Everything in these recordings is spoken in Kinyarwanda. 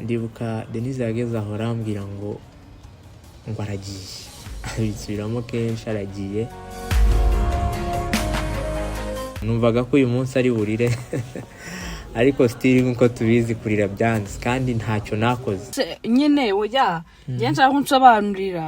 Ndibuka Denise yageze aho arambwira ngo aragiye, abisubiramo kenshi, aragiye. Numvaga ko uyu munsi ari burire, ariko still nk'uko tubizi, kurira byanze kandi ntacyo nakoze. Nyine oya, njye nshaka ko unsobanurira.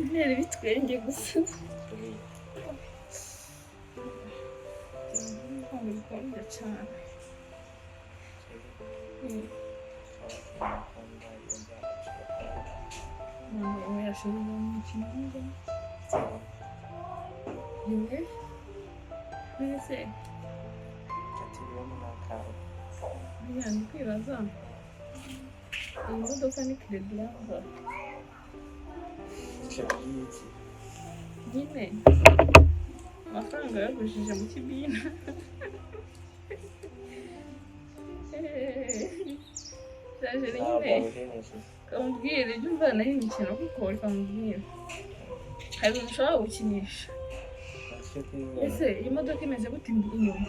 Ntera ibitwenge gusa. Bikonje cyane. Umuntu yashoboye umukino w'ingoma rimwe mbese buriya ndi kwibaza, iyi modoka ni kerediranga nyine, amafaranga yagujije mu kibina. Shaje nyine, kamubwire ibyo umvanaho imikino, kuko reka mubwire, hari ibintu ushobora gukinisha. Ese iyi modoka imeze gute inyuma?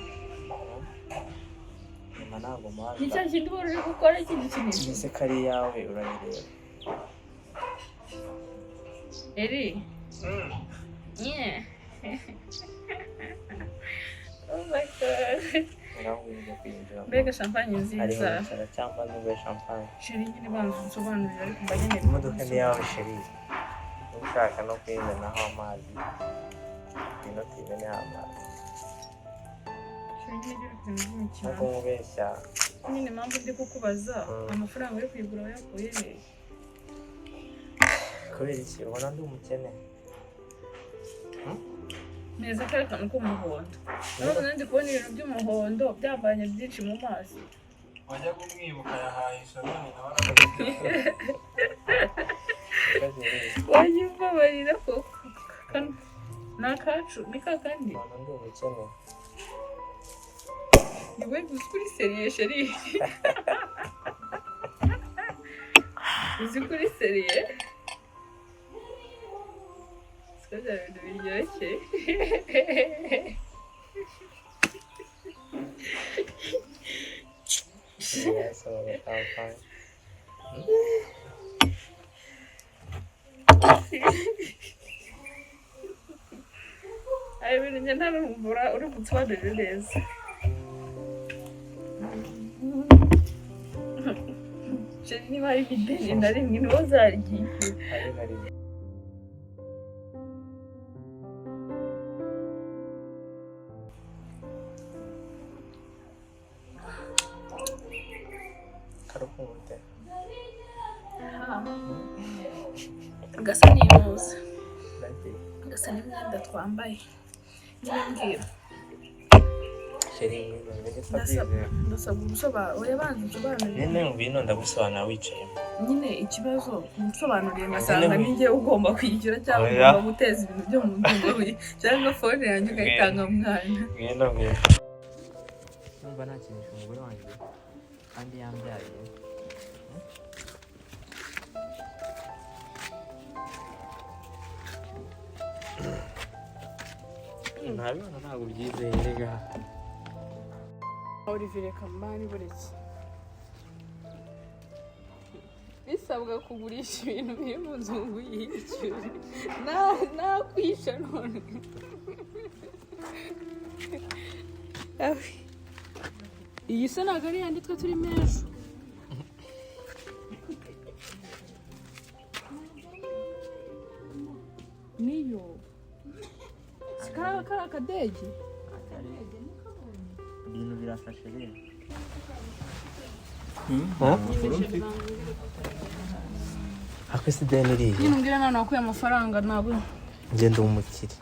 Nyuma ntabwo Ni cya kindi uhora uri gukora cy'igikinisho. Ese ko ari iyawe, urayireba? Eri. Yeah. Oh my God. Urahurira kwinjira. Mbega champagne Ariho nziza. wicara cyangwa nube champagne. Chéri, nyine banza unsobanurire, ariko mba nkeneye. Imodoka ni iyawe, chéri. Niba ushaka no kuyimenaho amazi, ngwino tuyimeneho amazi. Chéri, nyine gira ibintu by'imikino. Ntabwo nkubeshya. Nyine impamvu ndi kukubaza, amafaranga yo kuyigura wayakuye he? Kubera iki? Ubona ndi umukene? Neza kari akantu k'umuhondo. Urabona ndi kubona ibintu by'umuhondo byavanye byinshi mu maso. Wajyaga umwibuka yahaye isabune nawe. Wajya umbabarira koko. Kano Ni akacu, ni ka kandi. Mbona ndi umukene. Ni we uzi kuri sérieux, chéri. Uzi kuri sérieux. Siko bya bintu biryoshye. Yasaba kampani. Ayo bintu njye ntarumvura uri bunsobanurire neza. Chéri, niba hari ideni na rimwe niwo uzaryishyura. Ari na rimwe. Karuhute. Gasa n'imuza. Ndagiye. Gasa n'imyenda twambaye. Nyine mbwira. Chéri, ngwino ngwino. Ndasaba Utabyizera. ndasaba ubusobanuro. Oya, banza unsobanurire. Nyine ngwino ndagusobanura wicayemo. Nyine ikibazo unsobanuriye ngasanga Nyine ni njye ugomba kwishyura cyangwa Oya. ugomba guteza ibintu byo mu nzu ngo cyangwa phone yanjye ukayitanga mwana. Ngwino ngwino. Numva nakinisha umugore wanjye kandi yambyaye. Ntabibona, ntabwo ubyizeye rega. Olivier Kambani, buretse bisabwa kugurisha ibintu biri mu nzu ngo uyishyure, nakwisha none. Iyi se ntabwo ari yandi twe turimo ejo? Niyo si kariya kari akadege. Ibintu birafashe rero. Ako si ideni iriya. Nyine umbwira nta wakuye amafaranga ntabwo. Ngenda umukire.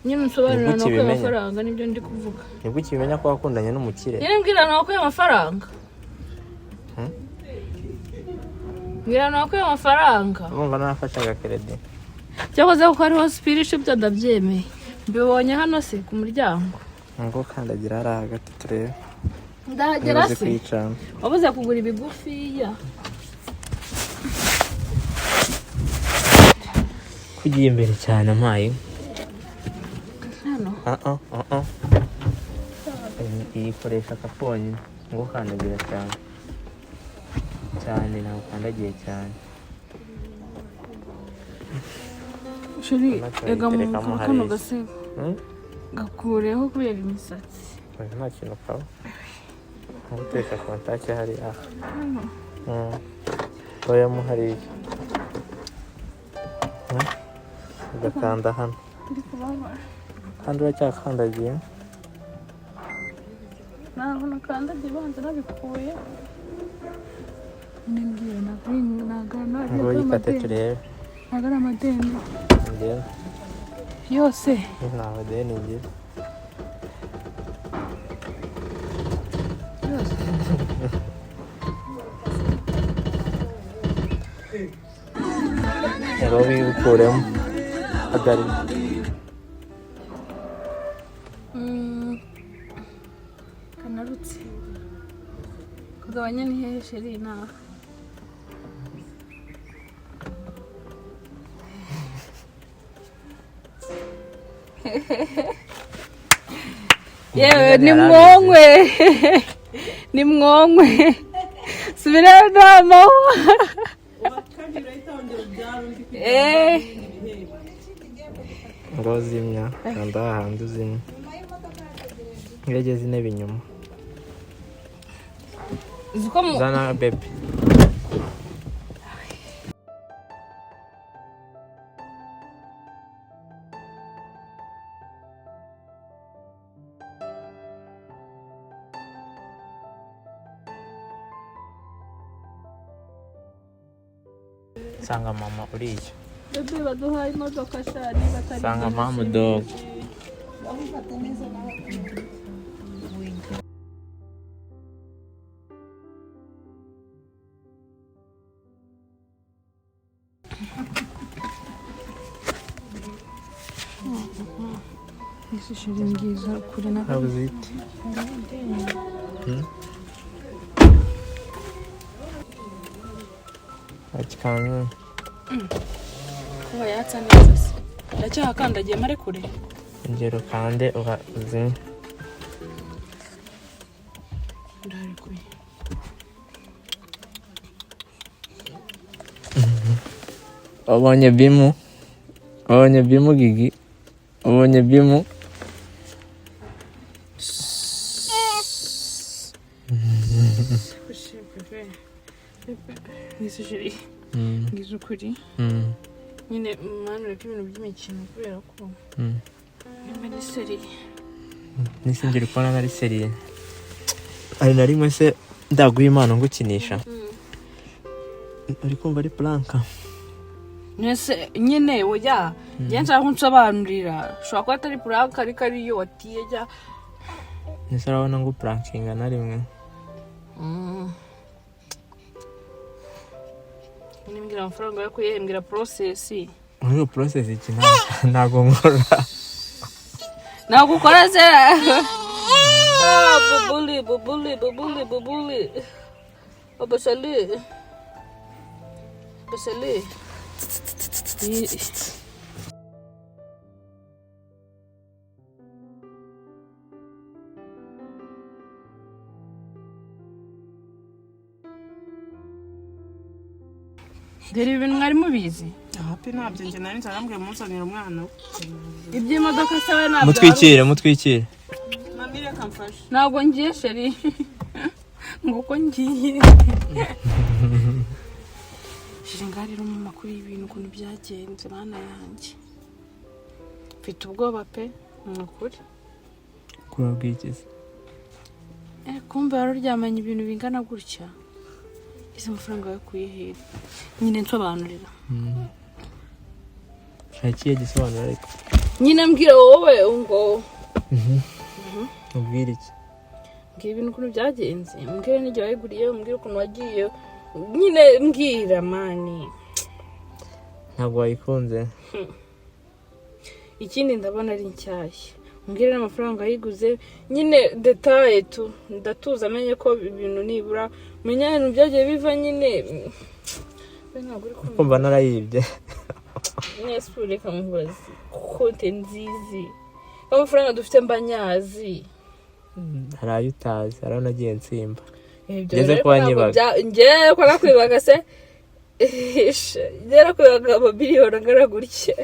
Nyine unsobanurira Nibwo nakuye ukibimenya. amafaranga, nibyo ndi kuvuga. Nibwo ukibimenya ko wakundanye n'umukire. Nyine mbwira nakuye amafaranga. Hmm? Mbwira nakuye amafaranga. Urumva narafashe agakeredi. Cyakoze kuko hariho spirishe byo ndabyemeye, mbibonye hano se ku muryango. Ngo kandagira hariya hagati turebe. Ndahagera Niba uzi se? kuyicana. Wabuze kugura ibigufiya. Ko ugiye imbere cyane amaye. Hano. Ah ah ah ah. Iyi ikoresha aka konyine. Ngo kandagira cyane. Cyane, ntabwo ukandagiye cyane. Chéri, Urabona ega mu tuyiterekamo kano hariya. gasego. Hmm? Gakureho kubera imisatsi. Oya, nta kintu kaba. Nko guteka contact hariya. Hano. Oya, hariya. Hmm? Ugakanda hano. Ndi kubabara. Kandi uracyakandagiye. Ntabwo nakandagiye, banza nabikuye. Nyine mbwira, ntabwo ari ntabwo Ngo ari yikate amadeni. turebe. Ntabwo ari amadeni. Njyewe Yose. Nta madeni ngira. Yose. Ngo wikuremo. Hagarika. Kanarutse. Kugabanya ni hehe, chéri? Nawe. Yewe, ni mwonkwe, ni mwonkwe, subirayo nta. Eh. Ngo zimya, kanda hahandi uzimya. Iyo ageze intebe inyuma. Uzi ko mu Zana bebe. Sanga mama uriya. Bebe, baduhaye imodoka sha, niba atari Sanga byo. mama dog. Bamufata neza nawe. Ese chéri, mbwiza kure na Habuze iki? Akikanka. Kuba yatsa neza se? Ndacyahakandagiye mare kure. Ingero kande uha uzimye. Ndarekuye. Wabonye bimu? Wabonye bimu, Gigi? Wabonye bimu? Ese chéri, mbwiza ukuri nyine, mwana, ureke ibintu by'imikino kubera ko nimba ni sérieux. Nise ngera kubona nari sérieux? Hari na rimwe se ndaguha impano ngukinisha? Uri kumva ari prank? Nese nyine oya, njye nshaka ko unsobanurira. Ushobora kuba atari prank ariko ariyo watiye jya. Nese urabona ngo prankinga na rimwe? Nyine mbwira amafaranga yo kuyihembwira, process. Muri iyo process iki? Ntago nkora. Ntabwo ukora se? Ah, bubuli bubuli bubuli bubuli, obosali obosali. Dore ibintu mwari mubizi? Hapi, ntabyo njye nari nzarambwiye muzanira umwana we. Iby'imodoka se we ntabyo? Mutwikire, mutwikire. Mami, reka mfashe. Ntabwo ngiye, chéri, ngo uko ngiye. Chéri, ngaho rero mu makuru y'ibintu ukuntu byagenze, mana yanjye, mfite ubwoba pe, ni ukuri. Kurabwikiza. Eh, kumva wari uryamanye ibintu bingana gutya, izi mafaranga wakuye hehe nyine? Nsobanurira. Nta kihe gisobanuro ariko. Nyine mbwira wowe ngo. Ubwira iki? Mbwira ibintu ukuntu byagenze, mbwira n'igihe wayiguriye, mbwira ukuntu wagiye, nyine mbwira, man. Ntabwo wayikunze? Ikindi, ndabona ari nshyashya. Umbwire n'amafaranga wayiguze nyine, détails tu. Ndatuza amenye ko ibintu nibura menya ibintu byagiye biva nyine. We ntabwo uri kumva. Kumva narayibye. Mwese, reka mubaze konte nzizi, amafaranga dufite mba nyazi. Hari ayo utazi, hari ayo nagiye nsimba. Ibyo Ngeze rero kuba ntabwo nyibaga. Njyewe ko nakwibaga se? Njyewe nakwibaga amamiliyoni angana gutya?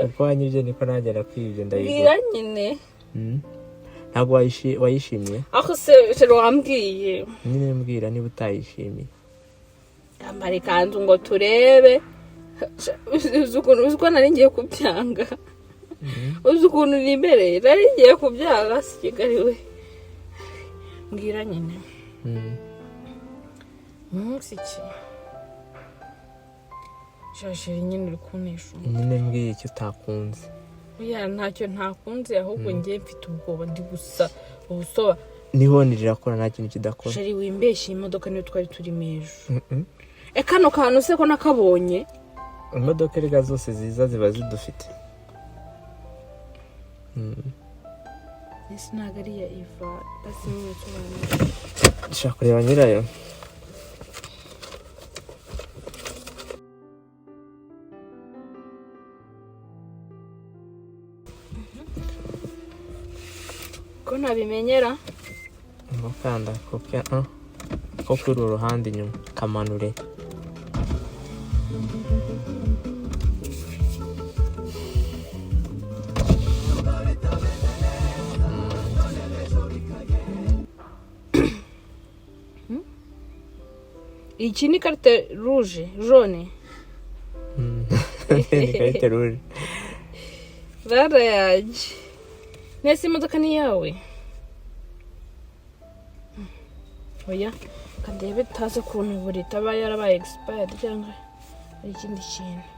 Uko wanyibye niko nanjye nakwibye, ndayigura. Mbwira nyine. Ntabwo wayishimiye? Aho se chéri, wambwiye. Nyine mbwira niba utayishimiye. Yambara ikanzu ngo turebe. Uzi ukuntu, uzi ko nari ngiye kubyanga? Uzi ukuntu nimereye? Nari ngiye kubyanga si Kigali we. Mbwira nyine. Munsi iki chéri, nyine uri kuntesha umutwe. Nyine mbwira icyo utakunze. Oya, ntacyo ntakunze, ahubwo njye mfite ubwoba, ndi gusa ubusoba. Nihoni rirakora, nta kintu kidakora. Chéri, wimbeshye, iyi modoka niyo twari turimo ejo? Mm-mm. E, kano kantu se ko nakabonye? Imodoka erega zose ziza ziba zidufite. Ese ntabwo ari iya Iva? Basi nyine nsobanura. Dushaka kureba nyirayo. Ko ntabimenyera? Ngo kanda koke ko kuri uru ruhande inyuma, kamanure. Iki ni carte rouge, jaune? Ni carte rouge. Rara yanjye, nese imodoka ni iyawe? Oya, kandebe taze ukuntu buri itaba yarabaye expired cyangwa ari ikindi kintu.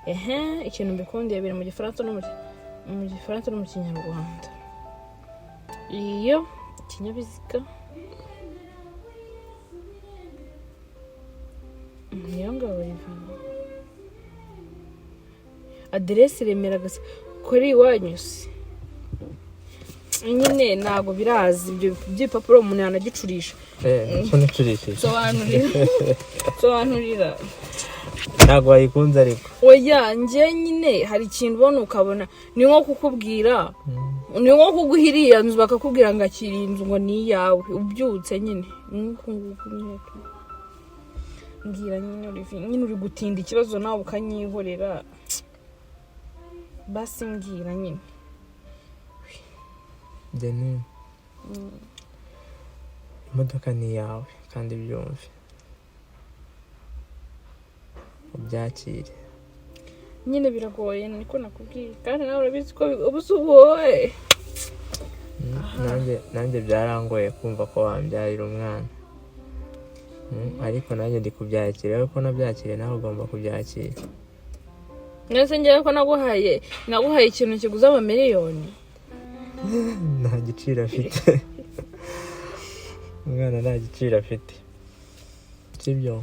Ehe, ikintu mbikundiye, biri mu Gifaransa no mu Gifaransa no mu Kinyarwanda. Iyo ikinyabiziga niyo ngabo rivana aderesi Remera gasa. Kuri iwanyu se nyine ntabwo biraza ibyo by'ibipapuro, umuntu yanagicurisha. Ko nicurishije? Sobanurira, sobanurira. Ntabwo wayikunze ariko. Oya, njye nyine hari ikintu ubona ukabona ni nko kukubwira, ni nko kuguha iriya nzu, bakakubwira ngo akira iyi nzu, ngo ni iyawe, ubyutse nyine nk'uku nguku nyine tu. Mbwira nyine Olivier, nyine uri gutinda ikibazo nawe ukanyihorera. Basi mbwira nyine. Deni, imodoka ni iyawe kandi byumve, ubyakire. Nyine biragoye, niko nakubwiye, kandi nawe urabizi ko ubu si wowe. Nanjye byarangoye kumva ko wambyarira umwana. Ariko nanjye ndi kubyakira, ariko nabyakiriye, nawe ugomba kubyakira. Mwese ngewe ko naguhaye ikintu kiguze amamiliyoni. Nta giciro afite umwana, nta giciro afite, sibyo?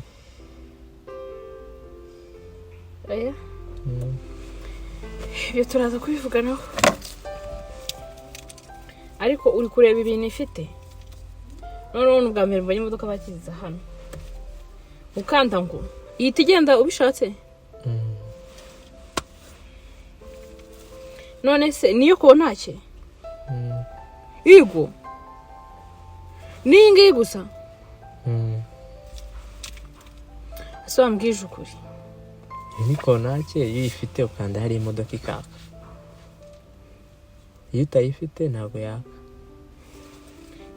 Oya. Ibyo turaza kubivuganaho, ariko uri kureba ibintu ifite. Noneho ni ubwa mbere mbonye imodoka bakiriza hano, ukanda ngo ihita igenda ubishatse. None se niyo kontake? Yego, n'iyi ngiyi gusa. Ese wambwije ukuri? Iyi ni kontake, iyo uyifite ukanda hari imodoka ikaka, iyo utayifite ntabwo yaka.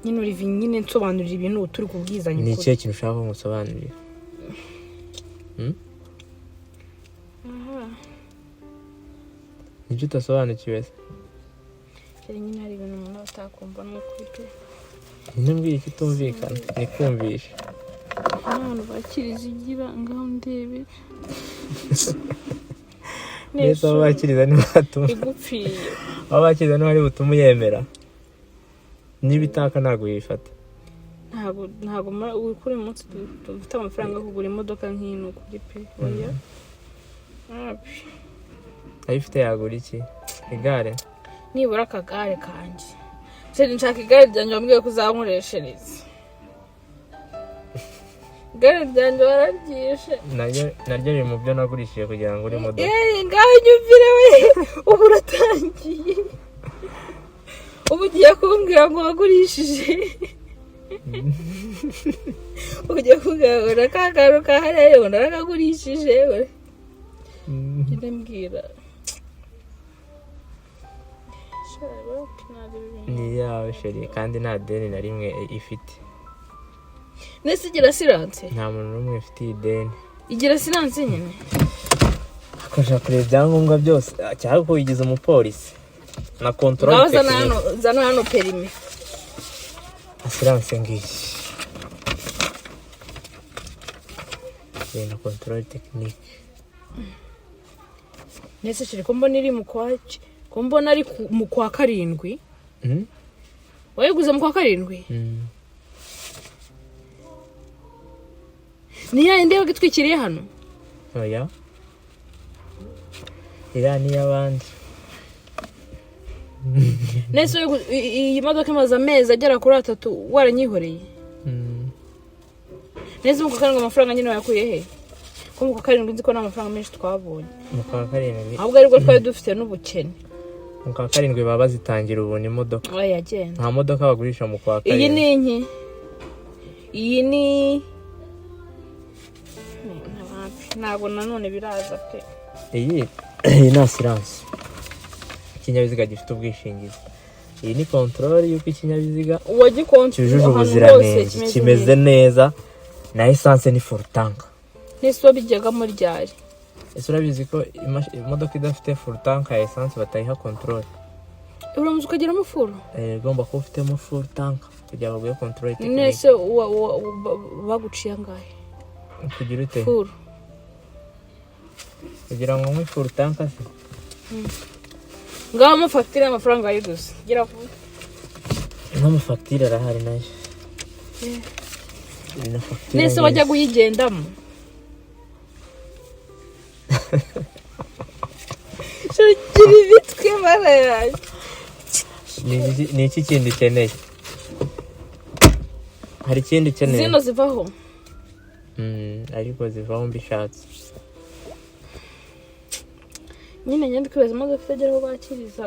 Nyine urivi nyine nsobanurira ibintu ubu turi kubwizanya Ni ukuri. ikihe kintu ushaka ko ngusobanurira? Aha. Nibyo utasobanukiwe se? Dore nyine hari ibintu umuntu aba atakumva, ni ukuri pe. Nyine mbwira ikitumvikana nikumvisha. N'abantu bakiriza igira ngaho ndebe. Mbese abo bakiriza ntibatuma Igupfiriye. Abo bakiriza ntibari butume uyemera, niba itaka ntabwo uyifata. Ntabwo kuri uyu munsi dufite amafaranga yo kugura imodoka nk'iyi, ni ukuri pe, oya. Wapi. Ayifite yagura iki? Igare? Nibura akagare kanjye se, nshaka igare ryanjye wambwiye ko uzankoreshereza. Igare ryanjye wararyishe. Naryo riri mu byo nagurishije kugira ngo ure imodoka. Yeee, ngaho nyumvire we! Ubu uratangiye, ubu ugiye kumbwira ngo wagurishije, ugiye kumbwira ngo na ka kantu ka hariya ngo narakagurishije. Ngende mbwira. Sha, wapi, ntabwo ibi bintu. Ni iyawe chérie, kandi nta deni na rimwe ifite. Nese igira assurance? Nta muntu n'umwe ufitiye ideni. Igira assurance nyine. Akajya kureba ibyangombwa byose cyangwa ko wigize umupolisi na contrôle Ngaho zana hano. technique. Zana hano permis. Assurance ngiyi. Iyi na contrôle technique. Nese chérie, ko mbona iri mu kwa, ko mbona ari mu kwa karindwi? Wayiguze mu kwa karindwi? Mm. Ni ya yindi yabaga itwikiriye hano? Oya, iriya ni iy'abandi. Nese iyi modoka imaze amezi agera kuri 3 waranyihoreye? Mm. Nese mu kwa karindwi amafaranga nyine wayakuye he, ko mu kwa karindwi nzi ko nta mafaranga menshi twabonye? Mu kwa karindwi? Ahubwo aribwo twari dufite n'ubukene. Mu kwa karindwi baba bazitangira ubuntu imodoka. Oya, agenda. Nta modoka bagurisha mu kwa Iyi karindwi. ni inki? Iyi ni ntabwo nanone biraza pe. Iyi ni assurance, ikinyabiziga gifite ubwishingizi. Iyi ni contrôle y'uko ikinyabiziga Uwagikontorora cyujuje ahantu hose. ubuziranenge, kimeze neza, na essence ni full tank. Nese wabijyagamo ryari? Ese urabizi ko imodoka idafite full tank ya essence batayiha contrôle? Uramuze ukageramo full? Igomba kuba ufitemo full tank kugira ngo baguhe contrôle technique. Nese baguciye angahe? Kugira ute? Full. Kugira ngo unywe full tank se? Ngaho mufatire amafaranga wayiguze, gira vuba. N'amafagitire arahari nayo. Iyi na fagitire Nese ngiyi. wajyaga uyigendamo? Gira imitwe, mana yanjye. Ni iki kindi ukeneye? Hari ikindi ukeneye? Zino zivaho. Ariko zivaho mbishatse. Nyine ngenda kwibaza imodoka itagera aho bakiriza.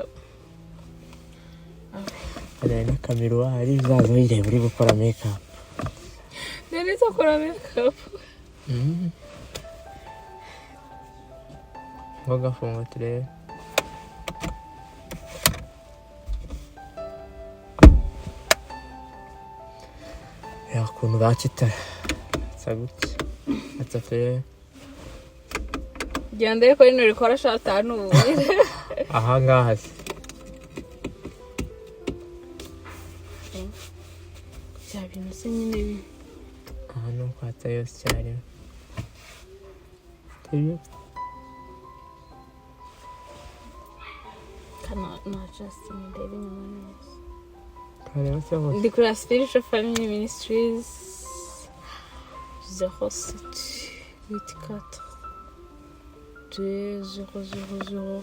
Hari n'akamiruwari uzaza uyireba uri gukora make-up. Nari nzakora make-up. Ngo gafunga turebe. Reba ukuntu bakitara asa gutya, atsa turebe. Genda ariko rino rikora shatanu ubu. Aha ngaha se? Bya bintu se nyine Aha ni ukwatsa yose icyarimwe. Sibyo? Kana na Justin, ndebe inyuma neza. Kareba se hose. Ndi kuri Spiritual Family Ministries, 07 84 2 0 0 0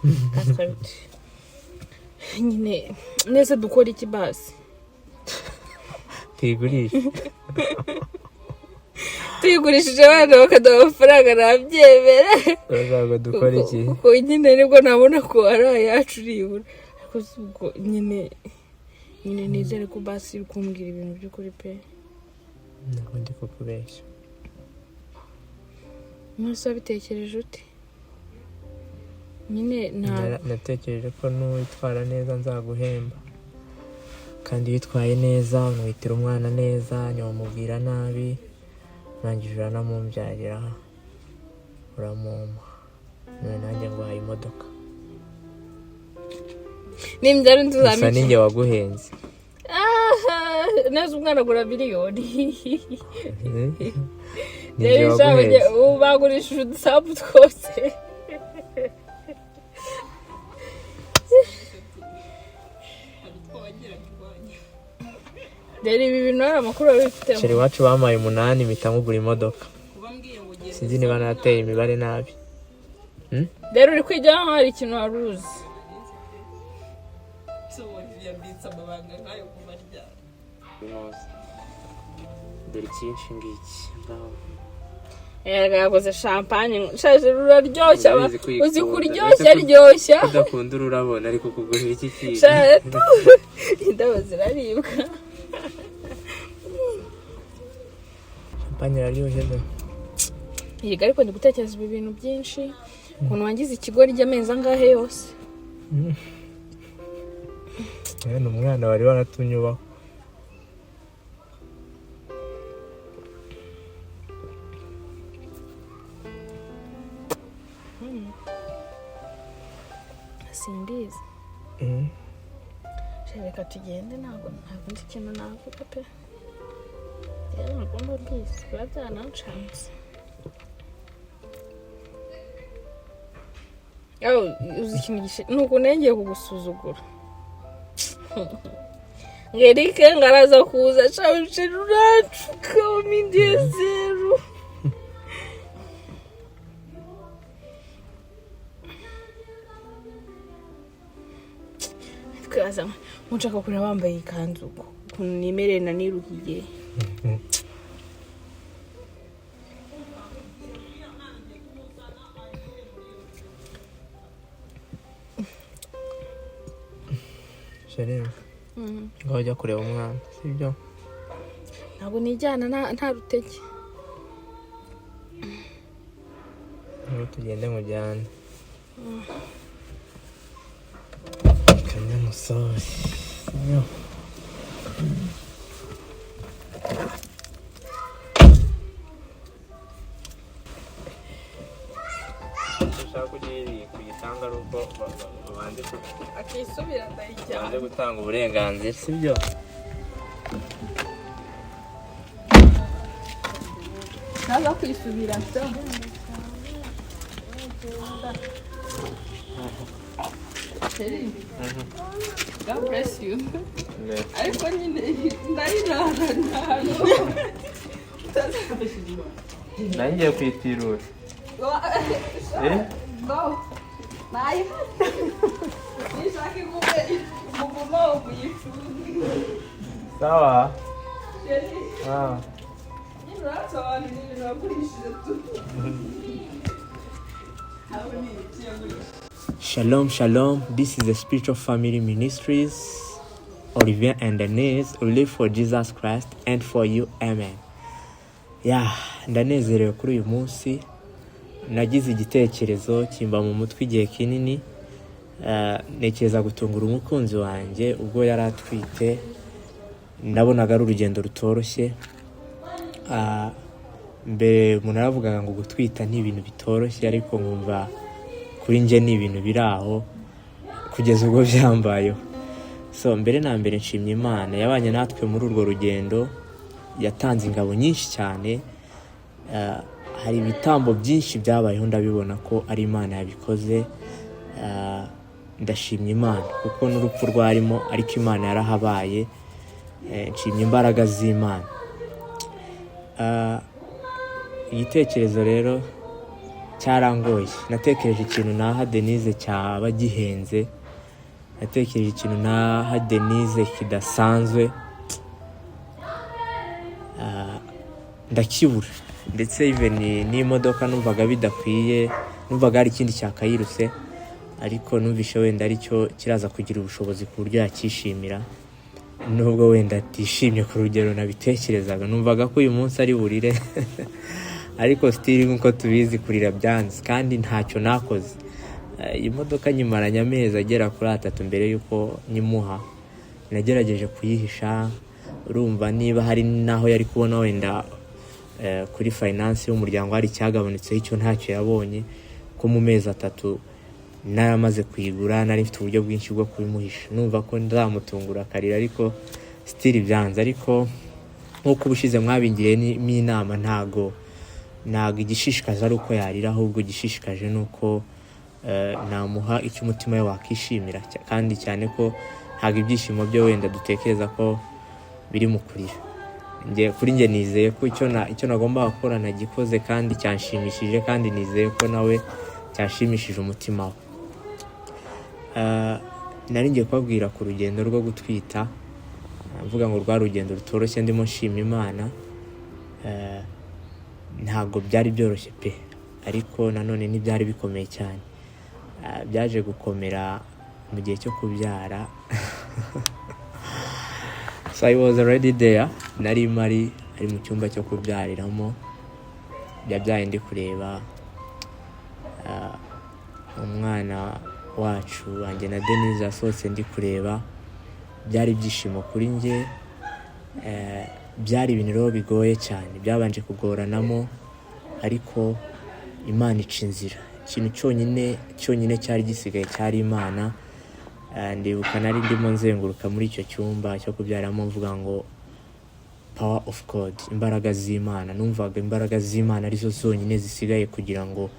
4 8. Nyine nese dukora iki basi? Tuyigurishe. Tuyigurishije abana bakaduha amafaranga, nabyemera. Urashaka dukora iki? Kuko nyine nibwo nabona ko ari ayacu nibura. Ariko si ubwo nyine nizere ko basi uri kumbwira ibintu by'ukuri pe. Ntabwo ndi kukubeshya. Mwese wabitekereje ute nyine ntabwo? Natekereje ko nuwitwara neza nzaguhemba, kandi iyo witwaye neza umwitira umwana neza, ntiwamubwira nabi, urangije uranamumbyarira, uramumpa, none nanjye nguhaye imodoka. Nimbyara inzu Gusa za ninjye waguhenze. Neza, umwana agura miliyoni. Ninjye Rero waguhenze. ubu bagurishije udusambu twose. Rero ibi bintu hari amakuru babifiteho? Chéri, iwacu bampaye 8, mpita nkugura imodoka. Kuba mbwiye ngo ugende. Sinzi niba nateye imibare nabi. Rero uri kwigira nkaho hari ikintu wari uzi. Se yambitse amabanga nk'ayo kuva ryari? Dore icyinshi ngiki ngaho. Erega yakoze champagne nshaje, ruraryoshya. Urabizi ko uyikunda. Uzi kuryoshya ryoshya. Udakunda ururabona, ariko kugurira iki kintu. Shatu, indabo ziraribwa. Champagne iraryoshye da. Yiga, ariko ndi gutekereza ibi bintu byinshi, ukuntu wangize ikigo ry'amezi angahe yose. Ni umwana wari waratumye ubaho. Simbizi. Reka tugende, ntabwo nzi ikintu navuga pe. Rero ntabwo mba mbizi, biba byanancanze. Yawe, uzi ikintu ni ukuntu ngiye kugusuzugura ngo Eric ngo araza kuza shawuce urancuka mindezeru. Twibaza ngo nshaka kureba wambaye ikanzu ukuntu nimereye na niruhiye. Chéri, ngaho ujya kureba umwana, sibyo? Ntabwo nijyana nta rutege. Ngo tugende nkujyane kanyamusore, sibyo? Ushaka kugiri kuyitanga ari uko babanje Akisubira ndayijyana. Babanje gutanga uburenganzira, sibyo? Ntaza kwisubira so. Chéri, God bless you. Ariko nyine ndayirara ntabwo. Nanjye ngiye kuyitirura. Eh? Go. Nayifata nishaka igume umuguma umuyicunge. Sawa. Chéri, Ah. nyine uransobanurira ibintu wagurishije tu. Aho ni ibiki yagurishije? Shalom, shalom. This is the Spiritual Family Ministries. Olivier and Denise, we live for Jesus Christ and for you. Amen. Yeah, ndanezerewe kuri uyu munsi. Nagize igitekerezo kimba mu mutwe igihe kinini. Ntekereza gutungura umukunzi wanjye ubwo yari atwite. Nabonaga ari urugendo rutoroshye. Mbere umuntu yaravugaga ngo gutwita ni ibintu bitoroshye, ariko nkumva kuri njye ni ibintu biri aho kugeza ubwo byambayeho. So mbere na mbere nshimye Imana yabanye natwe muri urwo rugendo, yatanze ingabo nyinshi cyane. Hari ibitambo byinshi byabayeho, ndabibona ko ari Imana yabikoze. Ndashimye Imana kuko n'urupfu rwarimo, ariko Imana yarahabaye. Nshimye imbaraga z'Imana. Igitekerezo rero cyarangoye. Natekereje ikintu naha Denise cyaba gihenze, natekereje ikintu naha Denise kidasanzwe, ndakibura. Ndetse even n'imodoka numvaga bidakwiye, numvaga hari ikindi cyakayiruse, ariko numvishe wenda aricyo kiraza kugira ubushobozi ku buryo yakishimira, nubwo wenda atishimye ku rugero nabitekerezaga. Numvaga ko uyu munsi ari burire, ariko still nk'uko tubizi, kurira byanze kandi ntacyo nakoze. Iyi modoka nyimaranye amezi agera kuri 3 mbere y'uko nyimuha. Nagerageje kuyihisha. Urumva niba hari n'aho yari kubona wenda kuri finance y'umuryango hari icyagabanutseho, icyo ntacyo yabonye, ko mu mezi 3 naramaze kuyigura. Nari mfite uburyo bwinshi bwo kubimuhisha, numva ko nzamutungura akarira, ariko still byanze. Ariko nk'uko ubushize mwabingiriyemo inama, ntago igishishikaje ari uko yarira, ahubwo igishishikaje ni uko namuha icyo umutima we wakishimira, kandi cyane ko ntabwo ibyishimo bye wenda dutekereza ko biri mu kurira. Kuri njye nizeye ko icyo nagombaga gukora nagikoze kandi cyanshimishije, kandi nizeye ko nawe cyashimishije umutima we. Nari ngiye kubabwira ku rugendo rwo gutwita, mvuga ngo rwari urugendo rutoroshye, ndimo nshima Imana. Ntabwo byari byoroshye pe, ariko nanone ntibyari bikomeye cyane. Byaje gukomera mu gihe cyo kubyara. So I was already there, nari mari ari mu cyumba cyo kubyariramo. Yabyaye ndi kureba. Umwana wacu, wanjye na Denise, yasohotse ndi kureba. Byari ibyishimo kuri njye. Byari ibintu rero bigoye cyane, byabanje kugoranamo, ariko Imana ica inzira. Ikintu cyonyine cyonyine cyari gisigaye cyari Imana. Ndibuka nari ndimo nzenguruka muri icyo cyumba cyo kubyaramo mvuga ngo "Power of God", imbaraga z'Imana. Numvaga imbaraga z'Imana arizo zonyine zisigaye kugira ngo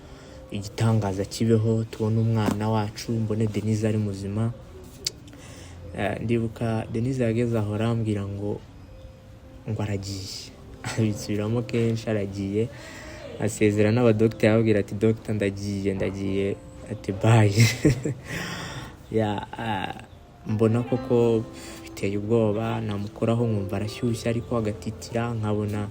igitangaza kibeho, tubone umwana wacu, mbone Denise ari muzima. Ndibuka Denise yageze aho arambwira ngo aragiye, abisubiramo kenshi, aragiye, asezera n'abadogiteri, ababwira ati: "Dogita, ndagiye, ndagiye", ati: "Bye." Ya, mbona koko biteye ubwoba. Namukoraho nkumva arashyushye ariko agatitira, nkabona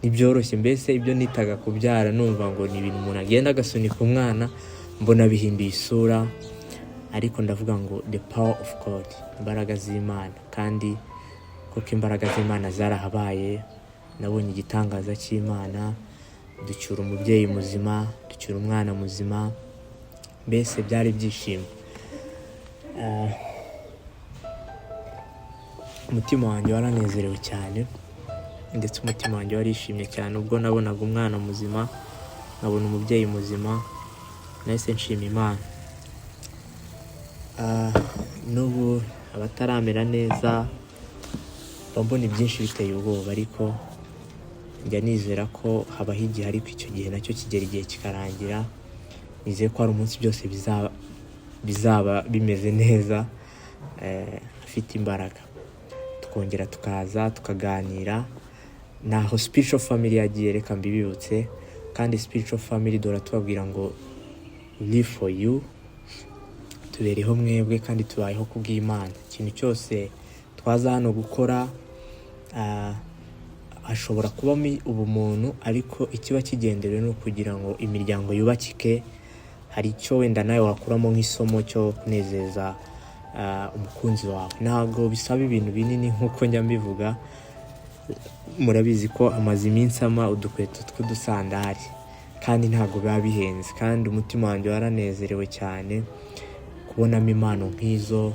ntibyoroshye. Mbese ibyo nitaga kubyara, numva ngo ni ibintu umuntu agenda agasunika umwana, mbona bihinduye isura. Ariko ndavuga ngo "The power of God", imbaraga z'Imana, kandi kuko imbaraga z'Imana zarahabaye. Nabonye igitangaza cy'Imana, ducyura umubyeyi muzima, ducyura umwana muzima. Mbese byari ibyishimo. Umutima wanjye waranezerewe cyane, ndetse umutima wanjye warishimye cyane ubwo nabonaga umwana muzima, nkabona umubyeyi muzima. Nahise nshima Imana. N'ubu abataramera neza, mba mbona ibyinshi biteye ubwoba, ariko njya nizera ko habaho igihe, ariko icyo gihe nacyo kigera igihe kikarangira. Nizeye ko hari umunsi byose bizaba bimeze neza, afite imbaraga, tukongera tukaza tukaganira. Naho Spiritual Family yagiye, reka mbibibutse kandi, Spiritual Family dore tubabwira ngo live for you. Tubereho mwebwe kandi tubayeho kubw'Imana. Ikintu cyose twaza hano gukora, hashobora kubamo ubumuntu, ariko ikiba kigenderewe ni ukugira ngo imiryango yubakike. Hari icyo wenda nawe wakuramo nk'isomo cyo kunezeza umukunzi wawe. Ntabwo bisaba ibintu binini nk'uko njya mbivuga. Murabizi ko amaze iminsi ama udukweto tw'udusandari, kandi ntabwo biba bihenze, kandi umutima wanjye waranezerewe cyane kubonamo impano nk'izo.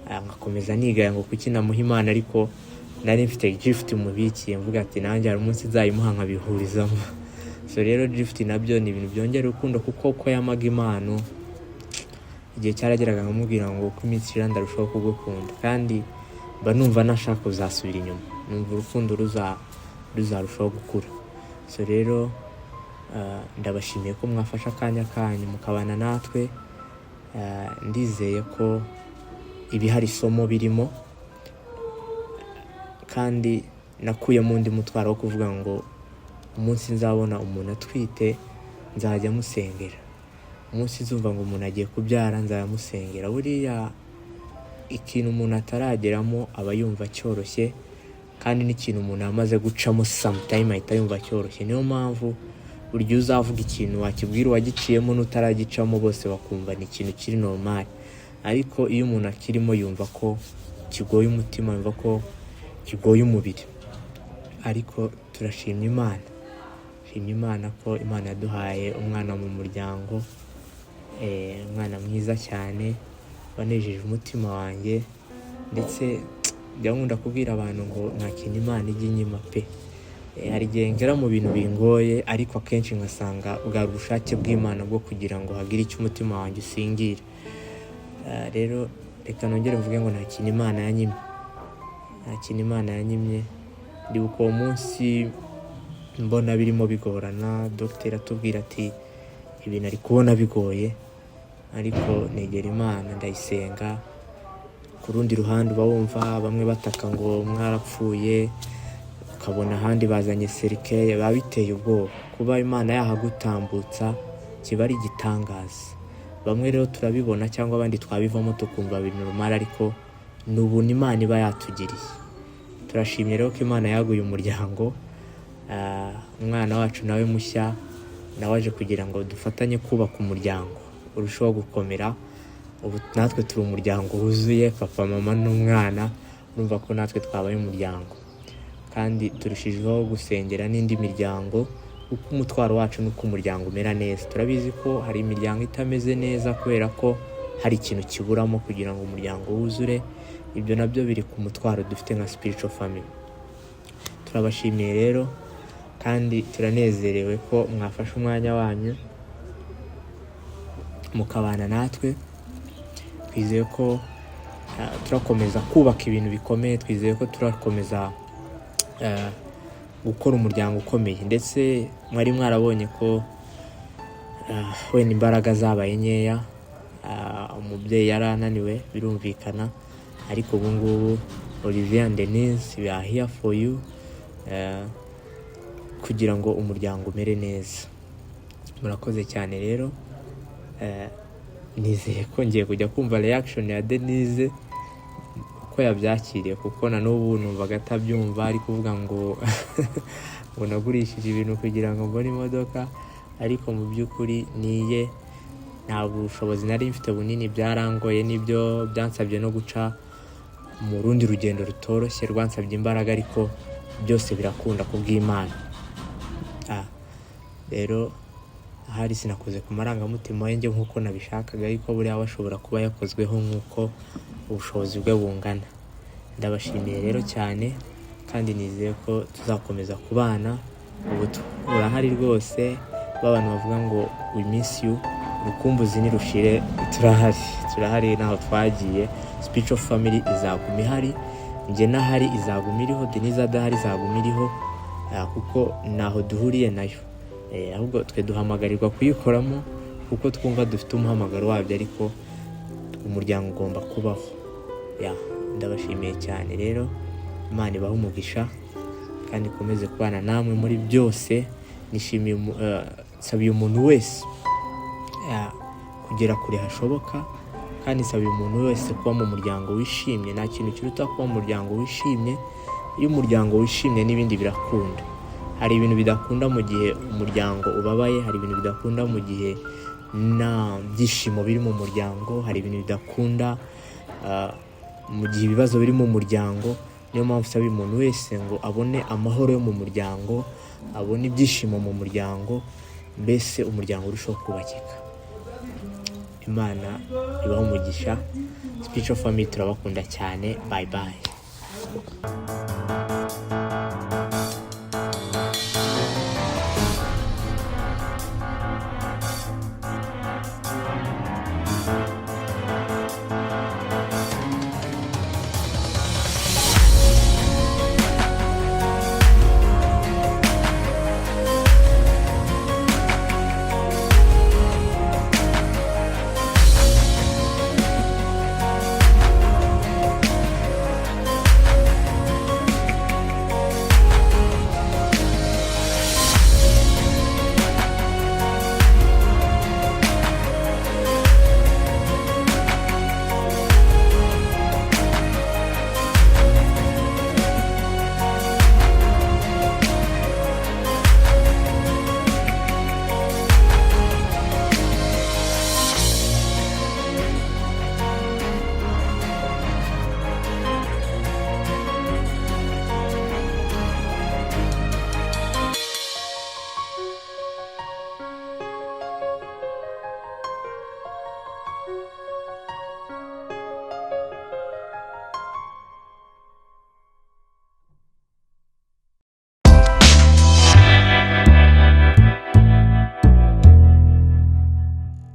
Nkakomeza nigaya ngo kuki namuha impano, ariko nari mfite gift mubikiye, mvuga ati nanjye hari umunsi nzayimuha nkabihurizamo. So rero gift nabyo ni ibintu byongera urukundo, kuko uko yamaga impano, igihe cyarageraga nkamubwira ngo uko iminsi ishira ndarushaho kugukunda, kandi mba numva nashaka kuzasubira inyuma, numva urukundo ruzarushaho gukura. So rero ndabashimiye ko mwafashe akanya kanyu mukabana natwe. Ndizeye ko ibihari isomo birimo, kandi nakuyemo undi mutwaro wo kuvuga ngo umunsi nzabona umuntu atwite nzajya musengera, umunsi nzumva ngo umuntu agiye kubyara nzajya musengera. Buriya ikintu umuntu atarageramo aba yumva cyoroshye, kandi n'ikintu umuntu yamaze gucamo sometime ahita yumva cyoroshye. Niyo mpamvu buri gihe uzavuga ikintu, wakibwira uwagiciyemo n'utaragicamo, bose bakumva ni ikintu kiri normal. Ariko iyo umuntu akirimo yumva ko kigoye umutima, yumva ko kigoye umubiri. Ariko turashimye Imana, shimye Imana ko Imana yaduhaye umwana mu muryango, umwana mwiza cyane wanejeje umutima wanjye. Ndetse njya nkunda kubwira abantu ngo nta kintu Imana ijya inyima pe. Hari igihe ngera mu bintu bingoye, ariko akenshi ngasanga bwari ubushake bw'Imana bwo kugira ngo hagire icyo umutima wanjye usingira. Rero reka nongere mvuge ngo nta kintu Imana yanyimye, nta kintu Imana yanyimye. Ndibuka uwo munsi mbona birimo bigorana, dogiteri atubwira ati ibintu ari kubona bigoye, ariko negera Imana ndayisenga. Ku rundi ruhande uba wumva bamwe bataka ngo mwarapfuye, ukabona ahandi bazanye cercueil, biba biteye ubwoba. Kuba Imana yahagutambutsa kiba ari igitangaza. Bamwe rero turabibona cyangwa abandi twabivamo tukumva biri normal, ariko ni ubuntu Imana iba yatugiriye. Turashimye rero ko Imana yaguye umuryango. Umwana wacu nawe mushya nawe aje kugira ngo dufatanye kubaka umuryango urushaho gukomera. Ubu natwe turi umuryango wuzuye, papa, mama n'umwana. Urumva ko natwe twabaye umuryango, kandi turushijeho gusengera n'indi miryango, kuko umutwaro wacu ni uko umuryango umera neza. Turabizi ko hari imiryango itameze neza kubera ko hari ikintu kiburamo kugira ngo umuryango wuzure. Ibyo nabyo biri ku mutwaro dufite nka spiritual family. Turabashimiye rero kandi turanezerewe ko mwafashe umwanya wanyu mukabana natwe. Twizeye ko turakomeza kubaka ibintu bikomeye, twizeye ko turakomeza gukora umuryango ukomeye. Ndetse mwari mwarabonye ko wenda imbaraga zabaye nkeya, umubyeyi yari ananiwe birumvikana, ariko ubu ngubu Olivier and Denise, we are here for you, kugira ngo umuryango umere neza. Murakoze cyane rero. Nizeye ko ngiye kujya kumva reaction ya Denise uko yabyakiriye, kuko na n'ubu numvaga atabyumva, ari kuvuga ngo nagurishije ibintu kugira ngo mbone imodoka. Ariko mu by'ukuri niye, nta bushobozi nari mfite bunini, byarangoye, nibyo byansabye no guca mu rundi rugendo rutoroshye rwansabye imbaraga, ariko byose birakunda kubw'Imana. Rero ahari sinakoze ku marangamutima ye nk'uko nabishakaga, ariko buriya we ashobora kuba yakozweho nk'uko ubushobozi bwe bungana. Ndabashimiye rero cyane, kandi nizeye ko tuzakomeza kubana. Ubu burahari rwose, b'abantu bavuga ngo "We miss you", urukumbuzi nirushire, turahari, turahari, ntaho twagiye. Spiritual family izaguma ihari, njye nahari izaguma iriho, Denise adahari izaguma iriho, kuko ntaho duhuriye nayo. Ahubwo twe duhamagarirwa kuyikoramo kuko twumva dufite umuhamagaro wabyo, ariko umuryango ugomba kubaho. Ya, ndabashimiye cyane rero. Imana ibahe umugisha kandi ikomeze kubana namwe muri byose. Nishimiye nsabiye umuntu wese, ya, kugera kure hashoboka. Kandi nsaba umuntu wese kuba mu muryango wishimye. Nta kintu kiruta kuba mu muryango wishimye. Iyo umuryango wishimye, n'ibindi birakunda. Hari ibintu bidakunda mu gihe umuryango ubabaye, hari ibintu bidakunda mu gihe nta byishimo biri mu muryango, hari ibintu bidakunda mu gihe ibibazo biri mu muryango. Niyo mpamvu usaba umuntu wese ngo abone amahoro yo mu muryango, abone ibyishimo mu muryango, mbese umuryango urushaho kubakika. Imana ibahe umugisha. Spiritual Family turabakunda cyane. Bye bye.